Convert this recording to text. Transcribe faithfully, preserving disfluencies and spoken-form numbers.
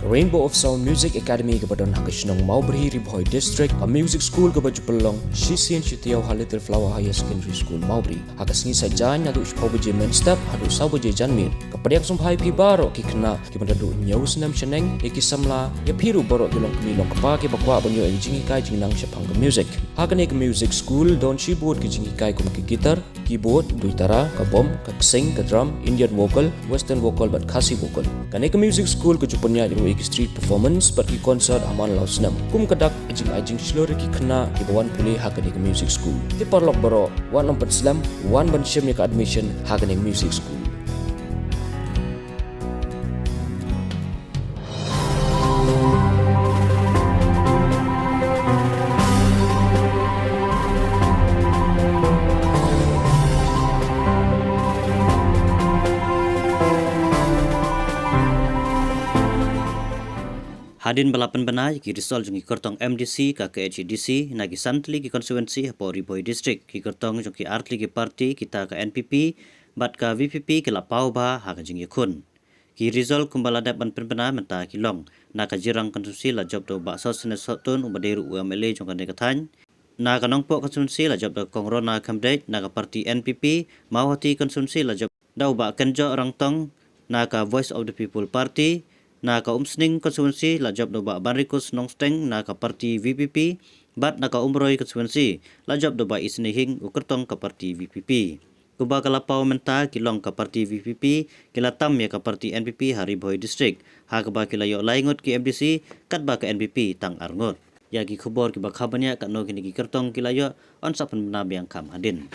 Rainbow of Sound Music Academy kaba don ha ka shnong Mawbri, Ri Bhoi District, ka music school kaba ju pynlong shisien shi taïew ha Little Flower Higher Secondary School, Mawbri. Ha ka sngi Saitjaiñ naduh shiphew baje mynstep haduh saw baje janmiet. Ka pdiang sngewbha ïa phi baroh ki khynnah kiba naduh hynñiew snem shaneng, ïa ki samla, ïa phi ruh baroh ki longkmie longkpa kiba kwah ban ïoh ïa ka jinghikai jingnang shaphang ka music. Ha kane ka music school don shibun ki jinghikai kum ka guitar, keyboard, duitara, ka bom, ka ksing, ka drum, Indian vocal, western vocal bad Khasi vocal. Kane ka music school ka ju pynïaid ruh ïa ki street performance bad ki concert ha man la u snem. Kum ka dak, ka jingai jingshlur ïa ki khynnah kiba wan pule ha kane ka music school. Te paralok baroh, wat nym pynslem, wan ban shim ïa ka admission ha kane ka music school. Hadien ba la pynbna ïa ki result jong ki kyrtong M D C, ka K H A D C, na ki san tylli ki constituency hapoh Ri Bhoi District, ki kyrtong jong ki ar tylli ki party, kita ka N P P bad ka V P P, ki la paw bha ha ka jingïakhun. Ki result kumba la dep ban pynbna mynta ki long: na ka Jirang constituency la jop da u Bah Sosthenes Sohtun, uba dei ruh u M L A jong kane ka thaiñ. Na ka Nongpoh constituency la jop da Kong Rona Khymdeit na ka party N P P, Mawhati constituency la jop da u Bah Kynjoh Rangtong na ka Voice of the People Party, na ka Umsning constituency la jop da u Bah Banrikus Nongsteng na ka party V P P, bad na ka Umroi constituency la jop da u Bah Isnei Hing, u kyrtong ka party V P P. Kumba ka la paw mynta, ki long ka party V P P, ki la tam ïa ka party N P P ha Ri Bhoi District, ha kaba ki la ïoh lai ngut ki M D C, katba ka N P P tang ar ngut. Ïa ki khubor kiba kham bniah, katno kine ki kyrtong ki la ïoh, yn sa pynbna biang kham hadien.